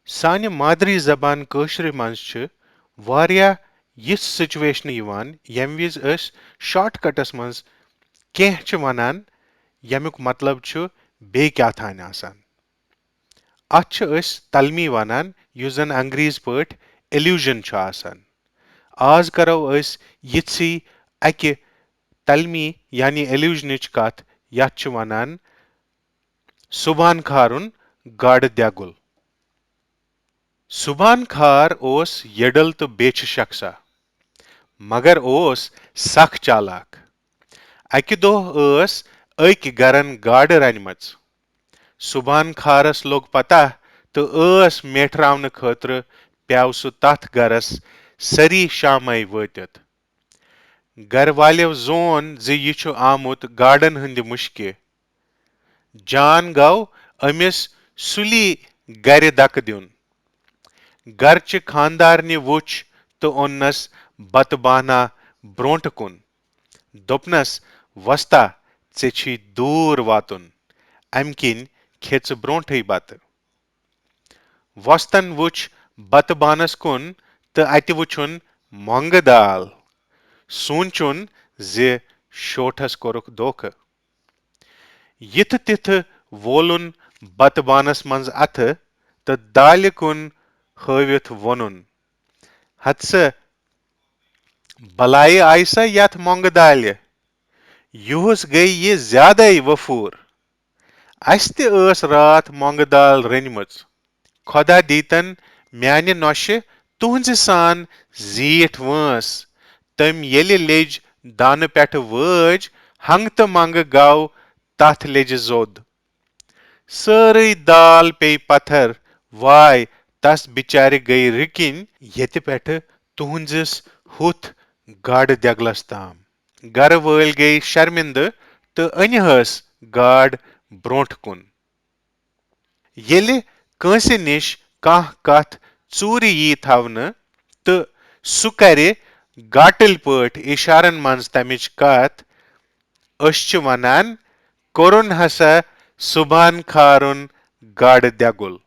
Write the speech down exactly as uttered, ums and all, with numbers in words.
سانہِ مادری زبان کٲشرِ منٛز چھِ واریاہ یِژھ سچویشنہٕ یِوان، ییٚمہِ وِزِ أسۍ شارٹ کٹس منٛز کینٛہہ چھِ ونان، ییٚمیُک مطلب چھُ بیٚیہِ کیٛاہ تھانۍ آسان۔ اتھ چھِ أسۍ تلمی ونان، یُس زن انگریز پٲٹھۍ ایلیوژن چھُ آسان۔ آز کرو أسۍ یِژھٕے اکہِ تلمی یعنی ایلیوژنٕچ کتھ، یتھ چھِ ونان سُبحان کھارُن گاڈٕ دٮ۪گُل۔ سُبحان کھار اوس یٔڈل تہٕ بیچھِ شخصا، مگر اوس سخ چالاک۔ اکہِ دۄہ ٲس أکۍ گرن گاڈٕ رنِمٕژ۔ سُبحان کھارس لوٚگ پتہ تہٕ ٲس میٹھراونہٕ خٲطرٕ پیوٚو سُہ تتھ گرس سٲری شامے وٲتِتھ۔ گرٕ والیو زون زِ یہِ چھُ آمُت گاڈن ہٕنٛدِ مُشکہِ۔ جان گوٚو أمِس سُلی گرِ دکہٕ دیُن۔ گرچہِ خاندارنہِ وُچھ تہٕ اوٚننس بتہٕ بانہ برونٹھ کُن۔ دوٚپنس، "وۄستا، ژےٚ چھی دوٗر واتُن، امہِ کِنۍ کھے ژٕ برونٹھٕے بتہٕ۔" وۄستن وُچھ بتہٕ بانس کُن تہٕ اتہِ وُچھُن مۄنگہٕ دال۔ سونچُن زِ شوٹھس کوٚرُکھ دھوکہٕ۔ یِتھٕ تِتھٕ وولُن بتہٕ بانس منٛز اتھٕ تہٕ دالہِ کُن ہٲوِتھ وونُن، "ہتہٕ سا، بلایہِ آیہِ سا یتھ مۄنگہٕ دالہِ؟ یُہُس گٔے یہِ زیادے وفوٗر۔ اسہِ تہِ ٲس راتھ مۄنگہٕ دال رٔنمٕژ۔ خۄدا دیٖتن میانہِ نۄشہِ تُہنزِ سان زیٖٹھ وٲنٛس۔" تٔمۍ ییٚلہِ لیٚج دانہٕ پٮ۪ٹھٕ وٲج، ہنگہٕ تہٕ منگہٕ گوٚو تتھ لیٚجہِ زوٚد۔ سٲرٕے دال پیٚیہِ پتھر۔ واے، تس بِچارِ گٔیہِ رِکِنۍ، ییٚتہِ پٮ۪ٹھٕ تُہنزِس ہُتھ گاڈٕ دٮ۪گلس تام۔ گرٕ وٲلۍ گٔیہِ شرمندٕ تہٕ أنۍ ہَس گاڈ برونٹھ کُن۔ ییٚلہِ کٲنٛسہِ نِش کانٛہہ کتھ ژوٗرِ ییہِ تھاونہٕ تہٕ سُہ کرِ گاٹٕلۍ پٲٹھۍ اِشارن منٛز تمِچ کتھ، أسۍ چھِ ونان، "کوٚرُن ہسا سُبحان کھارُن گاڈٕ دٮ۪گُل۔"